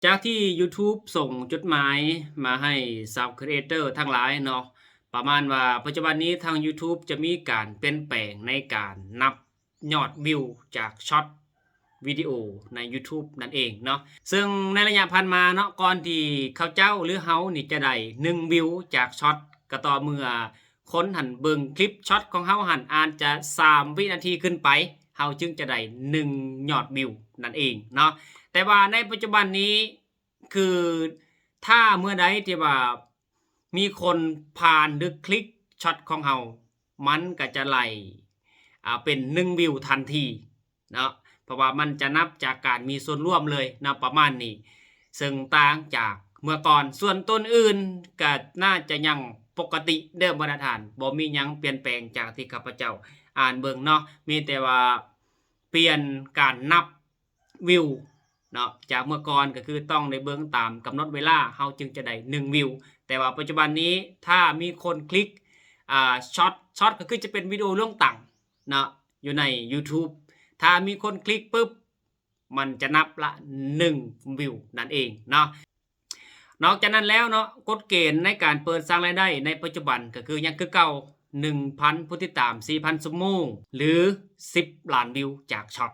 ຈາກທີ່ YouTube ສົ່ງຈົດໝາຍມາໃຫ້ຊາວຄຣີເອເຕີທັງຫຼາຍເນາະ ປະມານວ່າປັດຈຸບັນນີ້ທາງ YouTube ຈະມີການປ່ຽນແປງໃນການນັບຍອດວິວຈາກຊັອດວິດີໂອໃນ YouTube ນັ້ນເອງເນາະ. ເຊິ່ງໃນໄລຍະຜ່ານມາເນາະ ກ່ອນທີ່ເຂົາເຈົ້າ ຫຼື ເຮົານີ້ຈະໄດ້ໜຶ່ງວິວຈາກຊັອດ ກໍຕໍ່ເມື່ອຄົນຫັ້ນເບິ່ງຄລິບຊັອດຂອງເຮົາຫັ້ນອາດຈະສາມວິນາທີຂຶ້ນໄປ ເຮົາຈຶ່ງຈະໄດ້ໜຶ່ງຍອດວິວນັ້ນເອງເນາະ. ແຕ່ວ່າໃນປັດຈຸບັນນີ້ ຄືຖ້າເມື່ອໃດທີ່ວ່າມີຄົນຜ່ານ ຫຼື ຄລິກຊັອດຂອງເຮົາ ມັນກໍຈະໄລ່ ອ່າ ເປັນໜຶ່ງວິວທັນທີເນາະ ເພາະວ່າມັນຈະນັບຈາກການມີສ່ວນຮ່ວມເລີຍເນາະ ປະມານນີ້ ເຊິ່ງຕ່າງຈາກເມື່ອກ່ອນ. ສ່ວນຕົວອື່ນກໍໜ້າຈະຍັງປົກກະຕິເດີມ ບັນດາທ່ານ ບໍ່ມີຫຍັງປ່ຽນແປງຈາກທີ່ຂ້າພະເຈົ້າອ່ານເບິ່ງເນາະ ມີແຕ່ວ່າປ່ຽນການນັບ ວິວເນາະ ຈາກເມື່ອກ່ອນກໍຄືຕ້ອງໄດ້ເບິ່ງຕາມກຳນົດເວລາ ເຮົາຈຶ່ງຈະໄດ້ໜຶ່ງວິວ ແຕ່ວ່າປັດຈຸບັນນີ້ຖ້າມີຄົນຄລິກ ອ່າ ຊັອດ ຊັອດກໍຄືຈະເປັນວິດີໂອລົງຕັ້ງເນາະ ຢູ່ໃນ YouTube ຖ້າມີຄົນຄລິກປຶບ ມັນຈະນັບລະໜຶ່ງວິວນັ້ນເອງເນາະ. ນອກຈາກນັ້ນແລ້ວເນາະ ກົດເກນໃນການເປີດສ້າງລາຍໄດ້ໃນປັດຈຸບັນກໍຄືຍັງຄືເກົ່າ ໜຶ່ງພັນຜູ້ຕິດຕາມ ສີ່ພັນຊົ່ວໂມງ ຫຼື ສິບລ້ານວິວຈາກຊັອດ